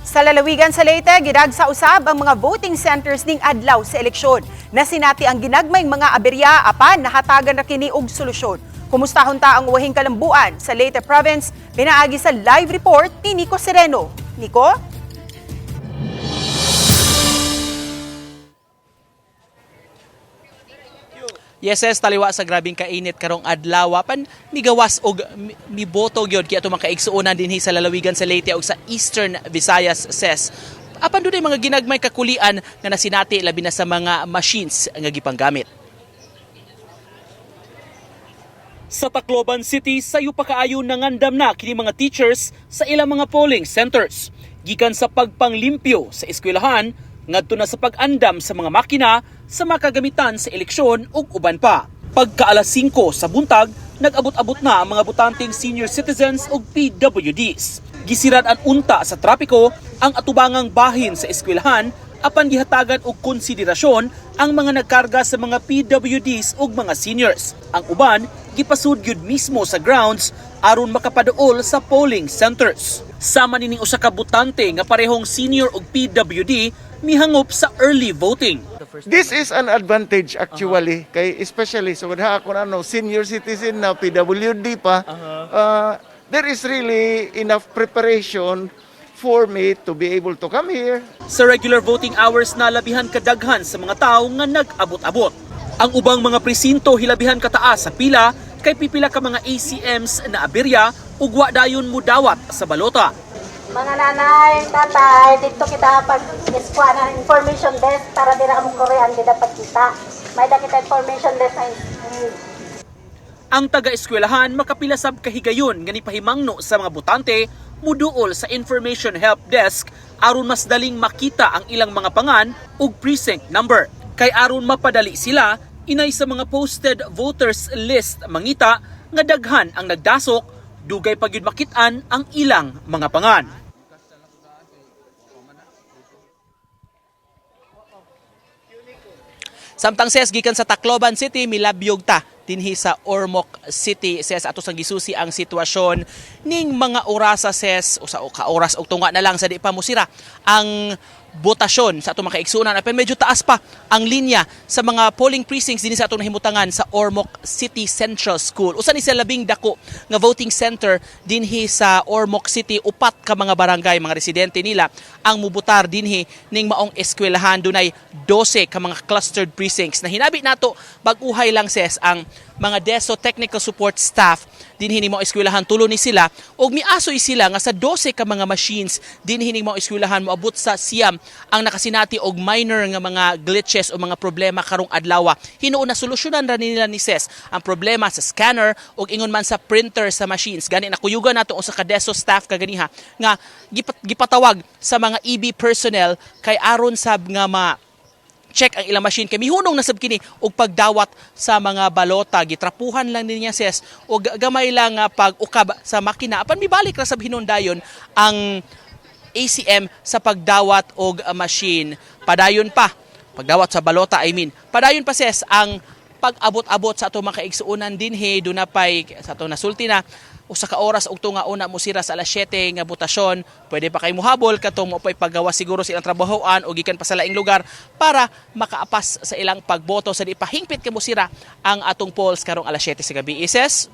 Sa lalawigan sa Leyte, gidagsa usab ang mga voting centers ning adlaw sa eleksyon. Nasinati ang ginagmayng mga aberya apan nahatagan ra kini og solusyon. Kumustahon ta ang uwahing kalambuan sa Leyte Province pinaagi sa live report ni Nico Sereno. Nico? Yes, taliwa sa grabing kainit karong adlaw pan migawas og miboto gyud kay ato mga kaigsuonan dinhi sa lalawigan sa Leyte ug sa Eastern Visayas, ses. Apan dunay mga ginagmay kakulian nga nasinati labi na sa mga machines nga gipanggamit. Sa Tacloban City, sayo pa kaayo nangandam na kini mga teachers sa ilang mga polling centers. Gikan sa pagpanglimpyo sa eskwelahan, ngadto na sa pag-andam sa mga makina sa makagamitan sa eleksyon ug uban pa. Pagka alas 5 sa buntag, nag-abot-abot na ang mga botanteng senior citizens ug PWDs. Gisirad ang unta sa trapiko ang atubangang bahin sa eskwelahan apan gihatagan og konsiderasyon ang mga nagkarga sa mga PWDs ug mga seniors. Ang uban gipasud gyud mismo sa grounds aron makapaduol sa polling centers. Sama nining usa ka botante nga parehong senior ug PWD mihangop sa early voting. This is an advantage actually kay especially so ha ako na no senior citizen na PWD pa, there is really enough preparation for me to be able to come here. Sa regular voting hours na labihan kadaghan sa mga tao nga nag-abot-abot. Ang ubang mga presinto hilabihan kataas sa pila kay pipila ka mga ACMs na aberya ug wa dayon mudawat sa balota. Mga nanay, tatay, dito kita pag iskuha ng information desk para dira among Korean di dapat kita. May da kita information desk na Ang taga-eskwelahan makapila sab kahigayon nga nipahimangno sa mga botante muduol sa information help desk aron mas daling makita ang ilang mga pangan ug precinct number. Kay aron mapadali sila inay sa mga posted voters list mangita nga daghan ang nagdasok, dugay pa gyud makit-an ang ilang mga pangan. Samtang, ses, gikan sa Tacloban City milabyog ta dinhi sa Ormoc City, ses, ato sang gisusi ang sitwasyon ning mga orasa, ses, usa ka oras og tunga na lang sa di pa mosira ang botasyon sa atong mga kaigsuonan, apan medyo taas pa ang linya sa mga polling precincts dinhi sa atong nahimutangan sa Ormoc City Central School. Usa ni sa labing dako nga voting center dinhi sa Ormoc City. Upat ka mga barangay, mga residente nila ang mubutar dinhi ning maong eskwelahan. Dunay 12 ka mga clustered precincts na hinabi nato bag-uhay lang, ses, ang mga DESO technical support staff dinhi ning maong eskwelahan. Tulo ni sila ug miasoy sila nga sa 12 ka mga machines dinhi ning maong eskwelahan moabot sa 9 ang nakasinati og minor nga mga glitches o mga problema karong adlaw. Hinuon na solusyonan ra nila ni, ses, ang problema sa scanner ug ingon man sa printer sa machines. Gani nakuyugan nato usa ka DESO staff kaganiha nga gipatawag sa mga EB personnel kay aron sab nga ma check ang ilang machine kay mihunong na sab kini og pagdawat sa mga balota. Gitrapuhan lang niya, ses, og gamay lang nga pag-ukab sa makina apan mibalik ra sab hinundayon ang ACM sa pagdawat og machine. Padayon pa pagdawat sa balota, I mean, padayon pa, ses, ang pag-abot-abot sa ato mga kaigsuonan dinhi. Duna pay sa ato nasulti na usa ka oras og tunga una mosira sa alas 7 nga botasyon. Pwede pa kay muhabol katong mo pay paggawa siguro sa ilang trabahoan o gikan pa sa laing lugar para makaapas sa ilang pagboto sa di pa hingpit kay mosira ang atong polls karong alas 7 sa gabi. Ises.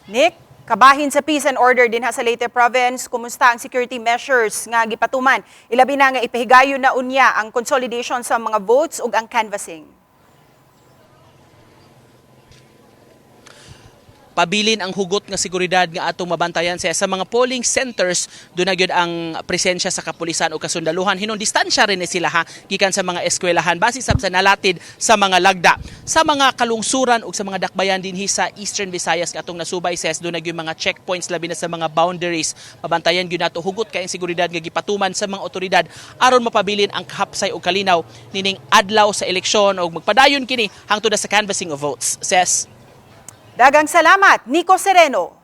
Nick, kabahin sa peace and order dinha sa Leyte Province, kumusta ang security measures nga gipatuman? Ilabi na nga ipahigayon na unya ang consolidation sa mga votes ug ang canvassing. Pabilin ang hugot nga seguridad nga atong mabantayan sa mga polling centers. Doon na gyud ang presensya sa kapulisan o kasundaluhan. Hinon distansya rin ni sila ha gikan sa mga eskwelahan base sab sa nalatid sa mga lagda sa mga kalungsuran ug sa mga dakbayan dinhi sa Eastern Visayas nga atong nasubay, ses. Doon na gyud mga checkpoints labi na sa mga boundaries. Mabantayan gyud nato hugot kay ang seguridad nga gipatuman sa mga otoridad aron mapabilin ang kahapsay ug kalinaw nining adlaw sa eleksyon ug magpadayon kini hangtod na sa canvassing of votes, ses. Dagang salamat, Nico Sereno.